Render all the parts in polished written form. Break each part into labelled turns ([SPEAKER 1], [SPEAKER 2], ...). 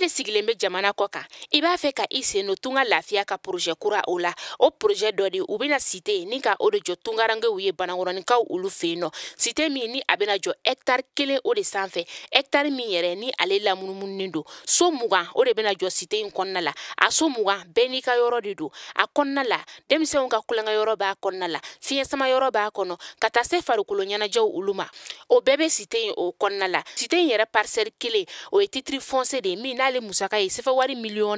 [SPEAKER 1] de sigilen bɛ jamana kɔ kan, i b'a fɛ ka i sen don Tunga Lafiya ka projet kura o la. O projet dɔ de u bɛna cité ni ka o de jɔ tungarankew ye Banakɔrɔninkaw olu fɛ yen nɔ. Cité min ni a bɛna jɔ hectare 1 o de sanfɛ, hectare min yɛrɛ ni ale lamunumununen don. So 20 o de bɛna jɔ cité in kɔnɔna la. A so 20 bɛɛ n'i ka yɔrɔ de don. A kɔnɔna la, denmisɛnw ka kulonkɛ yɔrɔ b'a kɔnɔna la, fiɲɛ sama yɔrɔ b'a kɔnɔ, ka taa se farikolo ɲɛnajɛw olu ma. O bɛɛ bɛ cité in o kɔnɔna la. Cité in yɛrɛ parcelle 1 o ye titre foncier de ye min n'ale musaka ye sefa wari 4,1 million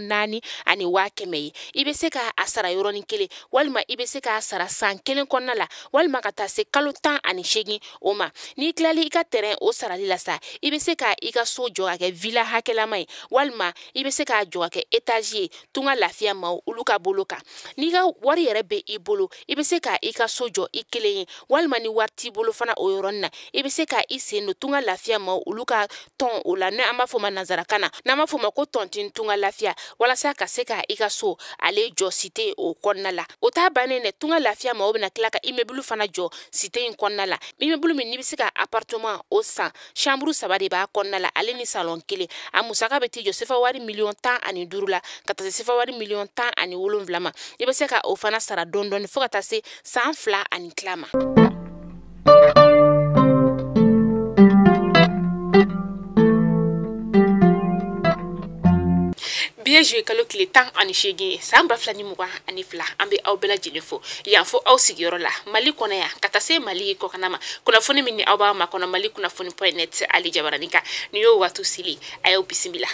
[SPEAKER 1] ye. I bɛ se k'a sara yɔrɔnin kelen, walima i bɛ se k'a sara san 1 kɔnɔna la, walima ka taa se kalo 18 o ma. N'i tilali i ka terrain o sarali la sa, i bɛ se ka i ka so jɔ ka kɛ villa hakɛlama ye, walima i bɛ se k'a jɔ ka kɛ étage ye Tunga Lafiya maaw olu ka bolo kan. N'i ka wari yɛrɛ bɛ i bolo, i bɛ se ka i ka so jɔ i kelen ye, walima ni wari t'i bolo fana o yɔrɔnin na, i bɛ se ka i sen don Tunga Lafiya maaw olu ka tɔn o la, n'an b'a fɔ o ma nanzarakan na, n'an b'a fɔ o ma ko tontine Tunga Lafiya, walasa ka se ka i ka so ale jɔ cité o kɔnɔna la. O t'a bannen dɛ, Tunga Lafiya maaw bɛna tila ka immeuble fana jɔ cité in kɔnɔna la. Immeuble min n'i bɛ se ka appartement o san, chambre 3 de b'a kɔnɔna la, ale ni salon 1. A musaka bɛ t'i jɔ sefa wari 15 million la, ka taa se sefa wari 17 million ma. I bɛ se ka o fana sara dɔɔni dɔɔni fo ka taa se san 2 ani tila ma. Bi ye juillet kalo tile 18 san 2022. An bɛ aw bɛɛ lajɛlen fo yan fo aw sigiyɔrɔ la Mali kɔnɔ yan, ka taa se Mali kɔkanna ma. Kunnafoni min ni aw b'a makɔnɔ Mali kunnafoni.net ali jabaranin kan, nin y'o waati seli. A y'aw bisimila.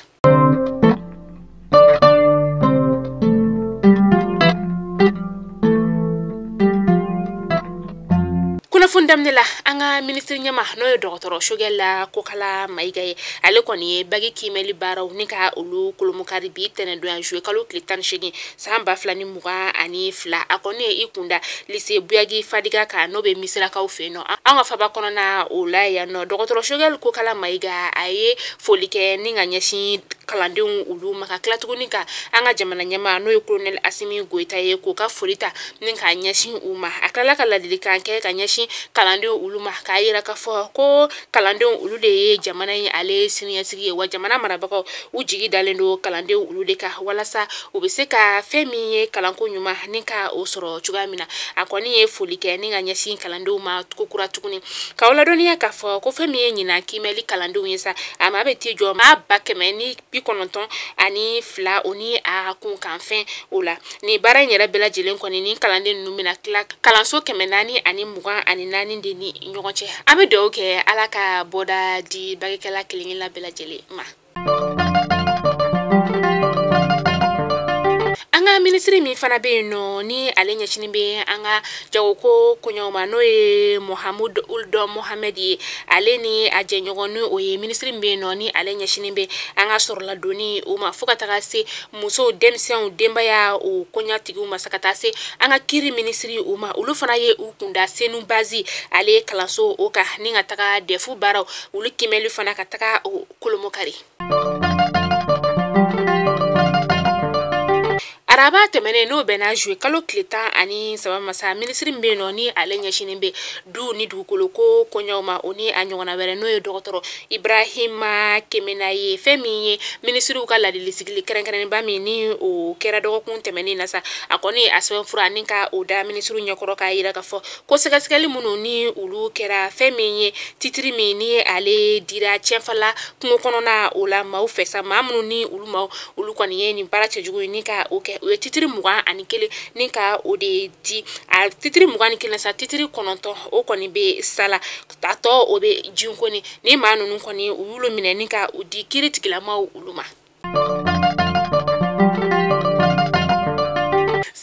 [SPEAKER 1] Kunnafoni daminɛ la, an ka minisiri ɲɛma n'o ye dɔgɔtɔrɔ Choguel Kokalla Maïga ye, ale kɔni ye bac kiimɛli baaraw ni ka olu kolomukari bi tɛnɛdonya juillet kalo tile 18 san 2022. A kɔni ye i kunda lycée Bouyagui Fadiga kan, n'o bɛ Misirakaw fɛ yen nɔ, an ka faba kɔnɔna o la yan nɔ. Dɔgɔtɔrɔ Choguel Kokalla Maïga, a ye foli kɛ ni ka ɲɛsin kalandenw olu ma, ka tila tuguni ka an ka jamana ɲɛma n'o ye colonel Assimi Goïta ye, k'o ka foli ta ni k'a ɲɛsin u ma. A tilala ka ladilikan kɛ ka ɲɛsin kalandenw olu ma, k'a yira k'a fɔ ko kalandenw olu de ye jamana in ale siniɲɛsigi ye, wa jamana marabagaw u jigi dalen don kalandenw olu de kan, walasa u bɛ se ka fɛn min ye kalanko ɲuman ni ka o sɔrɔ cogoya min na. A kɔni ye foli kɛ ni ka ɲɛsin kalandenw ma ko kura tuguni, k'aw ladɔnniya k'a fɔ ko fɛn min ye ɲinan kiimɛli kalandenw ye sa, a maa bɛ t'i jɔ maa 192 o ni a kunkanfɛn o la. Nin baara in yɛrɛ bɛɛ lajɛlen kɔni, ni kalanden ninnu bɛna tila kalanso 424 de ni ɲɔgɔn cɛ. An bɛ dugawu kɛ Ala ka bɔda di backɛla kelen-kelenna bɛɛ lajɛlen ma. An ka minisiri min fana bɛ yen nɔ ni ale ɲɛsinnen bɛ an ka jagoko koɲɛw ma, n'o ye Mahamudu Ould Mohamed ye, ale ni a jɛɲɔgɔn ni o ye minisiri min bɛ yen nɔ ni ale ɲɛsinnen bɛ an ka sɔrɔladonni o ma, fo ka taga se musow, denmisɛnw, denbaya o koɲatigiw ma, ka taa se an ka kiiri minisiri o ma, olu fana ye u kunda Senu Base ale kalanso o kan, ni ka taga DEF baaraw olu kiimɛli fana ka taga o kolomokari. Araba tɛmɛnen, n'o bɛnna juillet kalo tile 13 ma sa, minisiri min bɛ yen nɔ ni ale ɲɛsinnen bɛ du ni dugukolo ko koɲɛw ma, o ni a ɲɔgɔnna wɛrɛ, n'o ye dɔgɔtɔrɔ Ibrahima Kemena ye, fɛn min ye minisiriw ka ladili sigili kɛrɛnkɛrɛnnenba min ni o kɛra dɔgɔkun tɛmɛnen na sa, a kɔni a sɛbɛnfura ni ka o da minisiriw ɲɛkɔrɔ, k'a yira k'a fɔ ko sɛgɛsɛgɛli minnu ni olu kɛra, fɛn min ye titre min ni ale dira Tienfala kungo kɔnɔna o la maaw fɛ sa, maa minnu ni olu maaw olu kɔni ye nin baara cɛjugu ye ni ka o kɛ, u ye titre 21 ni ka o de di. A titre 21 sa, titre 9 o kɔni bɛ sala, a tɔ o bɛ jinkoni. Ni maa ninnu kɔni u y'olu minɛ ni ka u di kiiri tigilamaw olu ma.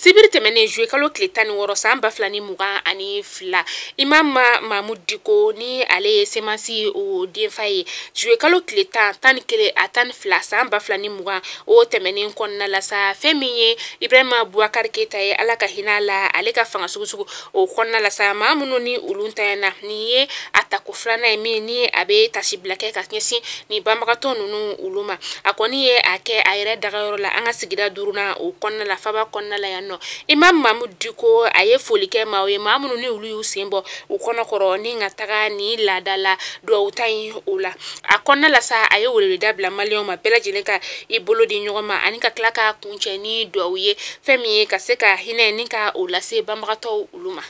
[SPEAKER 1] Sibiri tɛmɛnen juillet kalo tile 16 san 2022, Imam Mahmoud Dicko ni ale ye CMAS o denfa ye, juillet kalo tile 10, 11 a 12 san 2020 o tɛmɛnen kɔnɔna la sa, fɛn min ye Ibrahima Boubacar Keïta ye, Ala ka hinɛ la, ale ka fanga sugusugu o kɔnɔna la sa, maa minnu ni olu ntanyana, nin ye a tako filanan ye min ni a bɛ tasibila kɛ ka ɲɛsin nin banbagatɔ ninnu olu ma. A kɔni ye a kɛ a yɛrɛ dagayɔrɔ la an ka sigida duurunan o kɔnɔna la, faba kɔnɔna la yan nɔ. Imam Mahmoud Dicko a ye foli kɛ maaw ye, maa minnu ni olu y'u sen bɔ u kɔnɔkɔrɔ ni ka taga ni laada la duwawu ta in o la. A kɔnɔna la sa, a ye weleweleda bila maliyɛnw ma bɛɛ lajɛlen ka i bolo di ɲɔgɔn ma ani ka tila k'a kuncɛ ni duwawu ye, fɛn min ye ka se ka hinɛ ni ka o lase banbagatɔw olu ma.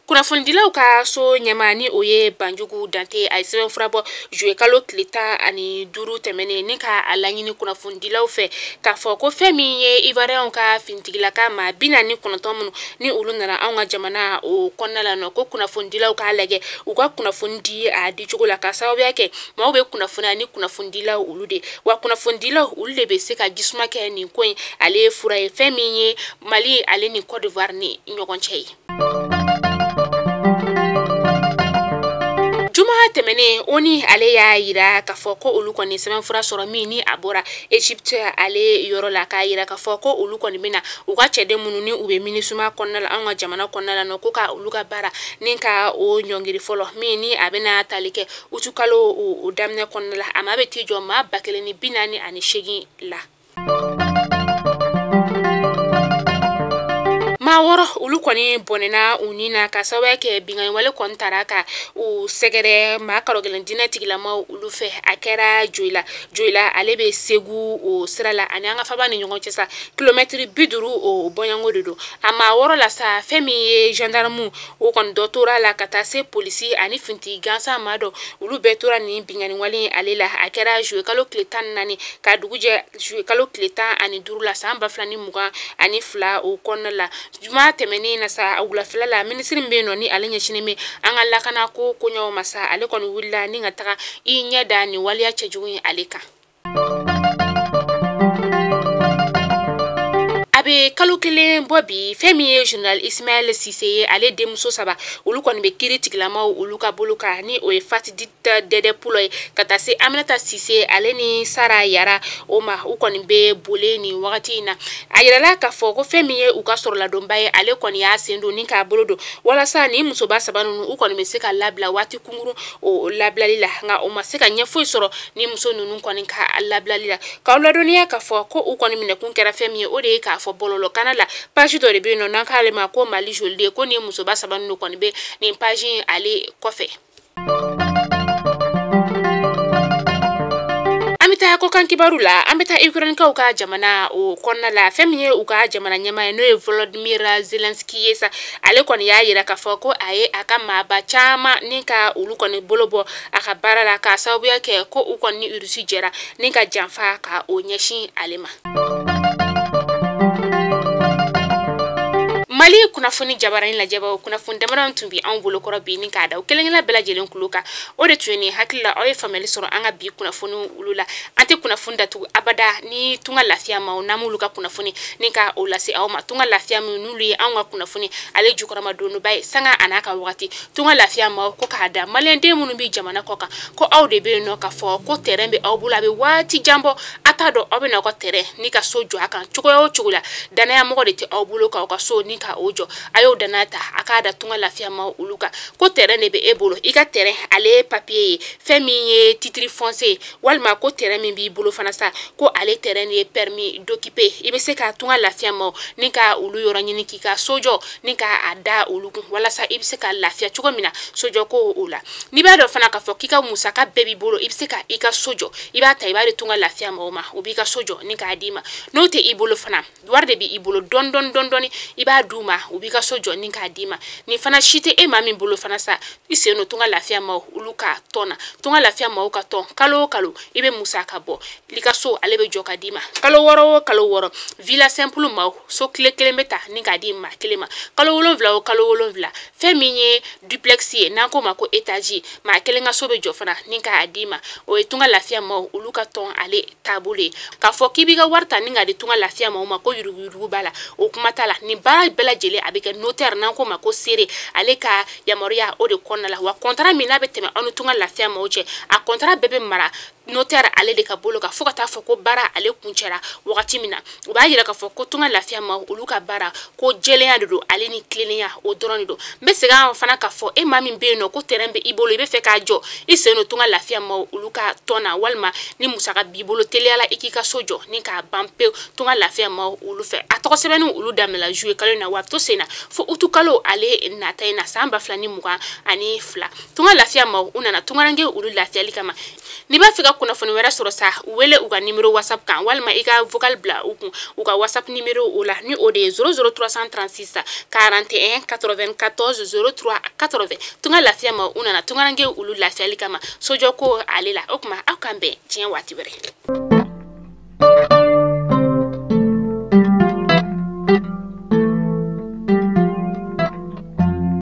[SPEAKER 1] Kunnafonidilaw ka so ɲɛmaa ni o ye Banjugu Dante, a ye sɛbɛnfura bɔ juillet kalo tile 15 tɛmɛnen ni ka a laɲini kunnafonidilaw fɛ k'a fɔ ko fɛn min ye Ivoiriyɛnw ka finitigilaka maa 49 minnu ni olu nana anw ka jamana o kɔnɔna la nɔ, ko kunnafonidilaw k'a lajɛ u ka kunnafoni di a dicogo la, ka sababuya kɛ maaw bɛ kunnafoniya ni kunnafonidilaw olu de, wa kunnafonidilaw olu de bɛ se ka jisuma kɛ nin ko in ale ye fura ye, fɛn min ye Mali ale ni Côte d'Ivoire ni ɲɔgɔn cɛ ye. Juma tɛmɛnen, ONU ale y'a yira k'a fɔ ko olu kɔni sɛbɛnfura sɔrɔ min ni a bɔra Egypte ale yɔrɔ la, k'a yira k'a fɔ ko olu kɔni bɛna u ka cɛden minnu ni u bɛ MINUSMA kɔnɔna la anw ka jamana kɔnɔna la nɔ, ko ka olu ka baara ni ka o ɲɔngiri fɔlɔ min ni a bɛna tali kɛ utu kalo o daminɛ kɔnɔna la. A maa bɛ t'i jɔ maa 1048 la. Maa wɔɔrɔ olu kɔni bɔnɛna u ni na ka sababuya kɛ binkanni wale kɔni taara ka u sɛgɛrɛ maa karɔgɛlɛn diinɛ tigilamaw olu fɛ. A kɛra Joyila, Joyila ale bɛ Segu o sira la ani an ka faba ni ɲɔgɔn cɛ sa kilomɛtiri 50 o bɔɲɔgɔnko de don. A maa wɔɔrɔ la sa, fɛn min ye gendarme o kɔni dɔ tora la ka taa se polisi ani finitigi gansan maa dɔ, olu bɛɛ tora nin binkanni wale ale la. A kɛra juillet kalo tile 14 ka dugu jɛ juillet kalo tile 15 la san 2022 o kɔnɔna la. Juma tɛmɛnen na sa, a wulafɛla la, minisiri min bɛ yen nɔ ni ale ɲɛsinnen bɛ an ka lakana ko koɲɛw ma sa, ale kɔni wulila ni ka taga i ɲɛ da nin waleya cɛjugu in ale kan. A bɛ kalo kelen bɔ bi, fɛn min ye général Ismaël Cissé ye, ale denmuso saba olu kɔni bɛ kiiri tigilamaw olu ka bolo kan, ni o ye Fatidit Dɛdɛ Pulɔ ye ka taa se Aminata Cissé ale ni Sara Yara o ma, u kɔni bɛ boli nin wagati in na. A yirala k'a fɔ ko fɛn min ye u ka sɔrɔladonba ye, ale kɔni y'a sen don ni k'a bolo don walasa ni musoba saba ninnu u kɔni bɛ se ka labila waati kunkurun o labilali la, nka o ma se ka ɲɛ foyi sɔrɔ ni muso ninnu kɔni ka labilali la. K'aw ladɔnniya k'a fɔ ko u kɔni minɛkun kɛra fɛn min ye, o de ye k'a fɔ bɔlɔlɔ kana la page dɔ de bɛ yen nɔ n'an k'ale ma ko Mali joli, ko nin musoba saba ninnu kɔni bɛ nin page in ale kɔfɛ. An bɛ taa kɔkan kibaru la, an bɛ taa Ukrainekaw ka jamana o kɔnɔna la. Fɛn min ye u ka jamana ɲɛmaa ye n'o ye Volodymyr Zelensky ye sa, ale kɔni y'a yira k'a fɔ ko a ye a ka maaba caman ni ka olu kɔni bolo bɔ a ka baara la, k'a sababuya kɛ ko u kɔni ni Rusi jɛra ni ka janfa ka o ɲɛsin ale ma. Mali kunnafoni jabaranin lajɛbaw, kunnafoni damadɔ tun bɛ anw bolokɔrɔ bi ni k'a da u kelen-kelen bɛɛ lajɛlen kulo kan. O de tun ye nin hakili la, aw ye faamuyali sɔrɔ an ka bi kunnafoni olu la. An tɛ kunnafoni datugu abada ni Tunga Lafiya ma, n'an m'olu ka kunnafoni ni ka o lase aw ma. Tunga Lafiya min n'olu ye anw ka kunnafoni ale jukɔrɔma donba ye sanga a n'a ka wagati. Tunga Lafiya ma ko k'a da maliyɛnden minnu bɛ jamana kɔ kan, ko aw de bɛ yen nɔ k'a fɔ ko terrain bɛ aw bolo, a bɛ waati jan bɔ, a t'a dɔn aw bɛ n'aw ka terrain ni ka so jɔ a kan cogoya o cogo la, danaya mɔgɔ de tɛ aw bolo k'aw ka so ni ka o jɔ. A y'o danaya ta a k'a da Tunga Lafiya ma olu kan, ko terrain de bɛ e bolo, i ka terrain ale ye papier ye, fɛn min ye titre foncier ye, walima ko terrain min b'i bolo fana sa, ko ale terrain de ye permis d'occuper. I bɛ se ka Tunga Lafiya ma ni ka olu yɔrɔ ɲini k'i ka so jɔ ni ka a da olu kun, walasa i bɛ se ka lafiya cogo min na sojɔ ko o la. N'i b'a dɔn fana k'a fɔ k'i ka musaka bɛɛ b'i bolo, i bɛ se ka i ka so jɔ, i b'a ta i b'a di Tunga Lafiya ma, o b'i ka so jɔ ni k'a d'i ma. N'o tɛ i bolo fana, wari de b'i bolo dɔɔni dɔɔni dɔɔni dɔɔni, i b'a d'u ma, u b'i ka so jɔ ni k'a d'i ma. Nin fana si tɛ e maa min bolo fana sa, i sen don Tunga Lafiya ma olu ka tɔn na. Tunga Lafiya maaw ka tɔn, kalo o kalo i bɛ musaka bɔ, i ka so ale bɛ jɔ ka d'i ma. Kalo 6 o kalo 6, villa simple maaw so tile kelen bɛ ta ni k'a di maa kelen ma. Kalo 7 o kalo 7, fɛn min ye duplex ye n'an k'o ma ko étage, maa kelen ka so bɛ jɔ fana ni k'a d'i ma. O ye Tunga Lafiya maaw olu ka tɔn ale taabolo ye. K'a fɔ k'i b'i ka wari ta ni k'a di Tunga Lafiya maaw ma ko yuruguyurugu b'a la, o kuma t'a la. Nin baara bɛɛ lajɛlen a bɛ kɛ notaire n'an k'o ma ko seere ale ka yamaruya o de kɔnɔna la. Wa contrat min n'a bɛ tɛmɛ aw ni Tunga Lafiya maaw cɛ, a contrat bɛɛ bɛ mara Notaire ale de ka bolo kan, fo ka taa fɔ ko baara ale kuncɛra wagati min na. U b'a yira k'a fɔ ko Tunga Lafiya ma olu ka baara ko jɛlenya de don, ale ni tilennenya o dɔrɔn de don. N bɛ segin a fana k'a fɔ e maa min bɛ yen nɔ ko terrain bɛ i bolo, i bɛ fɛ k'a jɔ, i sen don Tunga Lafiya ma olu ka tɔn na, walima ni musaka b'i bolo teliyala i k'i ka so jɔ ni k'a ban pewu Tunga Lafiya ma olu fɛ. A tɔgɔ sɛbɛnni olu daminɛla juillet kalo in na, wa a bɛ to sen na fo utu kalo ale nata in na san 2022. Tunga Lafiya ma u nana tungaranke olu lafiyali kama. N'i b'a fɛ ka kunnafoni wɛrɛ sɔrɔ sa, u wele u ka numéro WhatsApp kan, walima i ka vocal bila u kun u ka WhatsApp numéro o la, ni o de ye 00336 41 94 03 80. Tunga Lafiya ma u nana tungaranke olu lafiyali kama sojɔ ko ale la. O tuma aw k'an bɛn diɲɛ waati wɛrɛ.